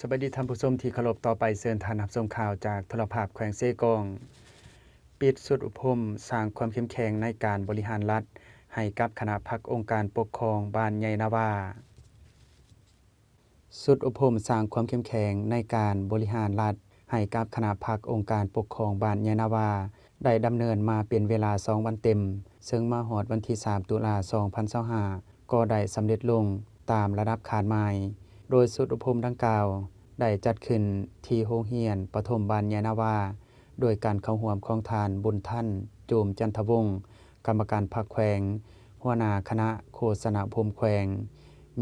ສະບາຍດີທ່ານຜູ້ຊົມທີ່ເຄົາລົບ, ຕໍ່ໄປເຊີນທ່ານຮັບຊົມຂ່າວຈາກໂທລະພາບແຂວງເຊກອງ. ປິດຊຸດອົບຮົມສ້າງຄວາມເຂັ້ມແຂງໃນການບໍລິຫານລັດໃຫ້ກັບຄະນະພັກອົງການປົກຄອງບ້ານໃຫຍ່ນາວາ. ຊຸດອົບຮົມສ້າງຄວາມເຂັ້ມແຂງໃນການບໍລິຫານລັດໃຫ້ກັບຄະນະພັກອົງການປົກຄອງບ້ານໃຫຍ່ນາວາ ໄດ້ດຳເນີນມາເປັນເວລາສອງວັນເຕັມ, ເຊິ່ງມາຮອດວັນທີສາມ ຕຸລາ ສອງພັນຊາວຫ້າ ກໍໄດ້ສຳເລັດລົງຕາມລະດັບຄາດໝາຍ, ໂດຍຊຸດອົບຮົມດັ່ງກ່າວໄດ້ຈັດຂຶ້ນທີ່ໂຮງຮຽນປະຖົມບ້ານໃຫຍ່ນາວາ, ໂດຍການເຂົ້າຮ່ວມຂອງທ່ານ ບຸນທັນ ໂຈມຈັນທະວົງ, ກຳມະການພັກແຂວງ, ຫົວໜ້າຄະນະໂຄສະນາອົບຮົມແຂວງ,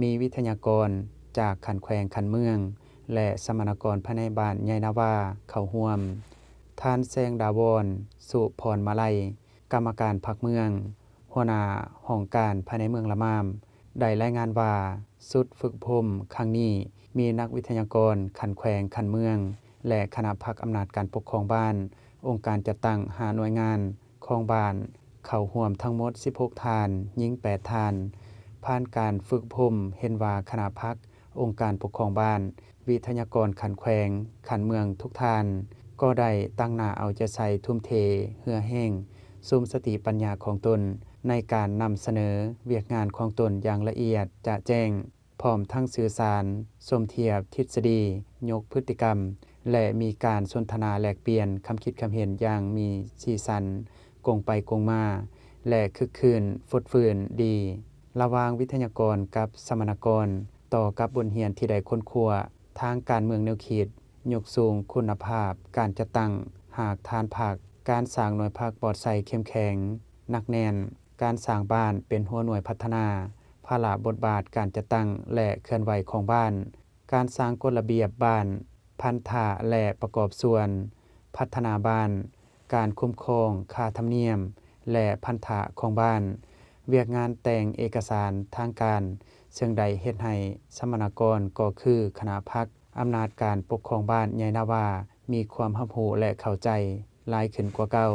ມີວິທະຍາກອນຈາກຂັ້ນແຂວງ, ຂັ້ນເມືອງ ແລະ ສຳມະນາກອນພາຍໃນບ້ານໃຫຍ່ນາວາເຂົ້າຮ່ວມ. ທ່ານ ແສງດາວອນ ສຸພອນມາໄລ, ກຳມະການພັກເມືອງ, ຫົວໜ້າຫ້ອງການພາຍໃນເມືອງລະມາມ ໄດ້ລາຍງານວ່າ ຊຸດຝຶກອົບຮົມຄັ້ງນີ້ ມີນັກວິທະຍາກອນຂັ້ນແຂວງ, ຂັ້ນເມືອງ ແລະ ຄະນະພັກອຳນາດການປົກຄອງບ້ານ, ອົງການຈັດຕັ້ງຫ້າໜ່ວຍງານຂອງບ້ານ ເຂົ້າຮ່ວມທັງໝົດສິບຫົກທ່ານ, ຍິງແປດທ່ານ. ຜ່ານການຝຶກອົບຮົມ ເຫັນວ່າຄະນະພັກ, ອົງການປົກຄອງບ້ານ, ວິທະຍາກອນຂັ້ນແຂວງ, ຂັ້ນເມືອງທຸກທ່ານ ກໍໄດ້ຕັ້ງໜ້າເອົາໃຈໃສ່ທຸ່ມເທເຫື່ອແຮງ ສຸມສະຕິປັນຍາຂອງຕົນ ໃນການນຳສະເໜີວຽກງານຂອງຕົນຢ່າງລະອຽດຈະແຈ້ງ, ພ້ອມທັງສື່ສານ, ສົມທຽບທິດສະດີ, ຍົກພຶດຕິກຳ ແລະ ມີການສົນທະນາແລກປ່ຽນຄຳຄິດຄຳເຫັນຢ່າງມີສີສັນ, ກົງໄປກົງມາ ແລະ ຄຶກຄື້ນຟົດຟື້ນດີ ລະຫວ່າງວິທະຍາກອນກັບສຳມະນາກອນ ຕໍ່ກັບບົດຮຽນທີ່ໄດ້ຄົ້ນຄວ້າທາງການເມືອງແນວຄິດ, ຍົກສູງຄຸນນະພາບການຈັດຕັ້ງຮາກຖານພັກ, ການສ້າງໜ່ວຍພັກປອດໃສເຂັ້ມແຂງ, ໜັກແໜ້ນ, ການສ້າງບ້ານເປັນຫົວໜ່ວຍພັດທະນາ, ພາລະບົດບາດການຈັດຕັ້ງ ແລະ ເຄື່ອນໄຫວຂອງບ້ານ, ການສ້າງກົດລະບຽບບ້ານ, ພັນທະ ແລະ ປະກອບສ່ວນພັດທະນາບ້ານ, ການຄຸ້ມຄອງຄ່າທຳນຽມ ແລະ ພັນທະຂອງບ້ານ, ວຽກງານແຕ່ງເອກະສານທາງການ, ເຊິ່ງໄດ້ເຮັດໃຫ້ສຳມະນາກອນ ກໍຄືຄະນະພັກອຳນາດການປົກຄອງບ້ານໃຫຍ່ນາວາ ມີຄວາມຮັບຮູ້ ແລະ ເຂົ້າໃຈຫຼາຍຂຶ້ນກວ່າເກົ່າ.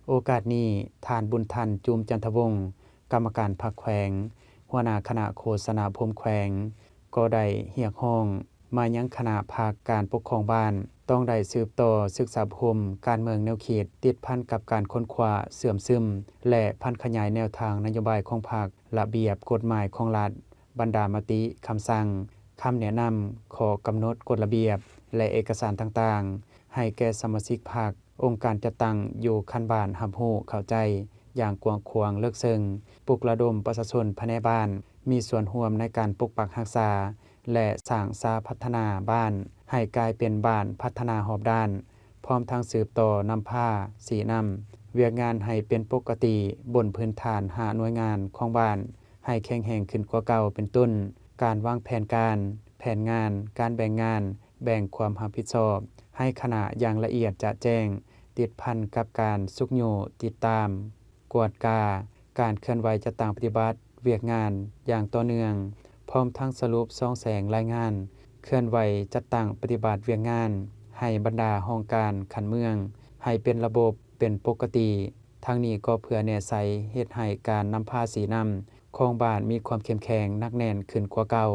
ໂອກາດນີ້, ທ່ານ ບຸນທັນ ຈູມຈັນທະວົງ, ກຳມະການພັກແຂວງ, ຫົວໜ້າຄະນະໂຄສະນາອົບຮົມແຂວງ, ກໍໄດ້ຮຽກຮ້ອງມາຍັງຄະນະພັກການປົກຄອງບ້ານ ຕ້ອງໄດ້ສືບຕໍ່ສຶກສາອົບຮົມການເມືອງແນວຄິດ ຕິດພັນກັບການຄົ້ນຄວ້າເຊື່ອມຊຶມ ແລະ ຜັນຂະຫຍາຍແນວທາງນະໂຍບາຍຂອງພັກ, ລະບຽບກົດໝາຍຂອງລັດ, ບັນດາມະຕິ, ຄຳສັ່ງ, ຄຳແນະນຳ, ຂໍ້ກຳນົດ, ກົດລະບຽບ ແລະ ເອກະສານຕ່າງໆ ໃຫ້ແກ່ສະມາຊິກພັກ, ອົງການຈັດຕັ້ງຢູ່ຂັ້ນບ້ານຮັບຮູ້ເຂົ້າໃຈຢ່າງກວ້າງຂວາງເລິກເຊິ່ງ, ປຸກລະດົມປະຊາຊົນພາຍໃນບ້ານມີສ່ວນຮ່ວມໃນການປົກປັກຮັກສາ ແລະ ສ້າງສາພັດທະນາບ້ານໃຫ້ກາຍເປັນບ້ານພັດທະນາຮອບດ້ານ, ພ້ອມທັງສືບຕໍ່ນຳພາຊີ້ນຳວຽກງານໃຫ້ເປັນປົກກະຕິບົນພື້ນຖານຫ້າໜ່ວຍງານຂອງບ້ານໃຫ້ແຂງແຮງຂຶ້ນກວ່າເກົ່າ ເປັນຕົ້ນ ການວາງແຜນການ, ແຜນງານ, ການແບ່ງງານ, ແບ່ງຄວາມຮັບຜິດຊອບໃຫ້ຄະນະຢ່າງລະອຽດຈະແຈ້ງ, ຕິດພັນກັບການຊຸກຍູ້, ຕິດຕາມ, ກວດກາການເຄື່ອນໄຫວຈັດຕັ້ງປະຕິບັດວຽກງານຢ່າງຕໍ່ເນື່ອງ, ພ້ອມທັງສະຫຼຸບສ່ອງແສງລາຍງານເຄື່ອນໄຫວຈັດຕັ້ງປະຕິບັດວຽກງານໃຫ້ບັນດາຫ້ອງການຂັ້ນເມືອງ ໃຫ້ເປັນລະບົບ, ເປັນປົກກະຕິ. ທັງນີ້ກໍເພື່ອແນໃສ່ເຮັດໃຫ້ການນຳພາຊີ້ນຳຂອງບ້ານມີຄວາມເຂັ້ມແຂງໜັກແໜ້ນຂຶ້ນກວ່າເກົ່າ.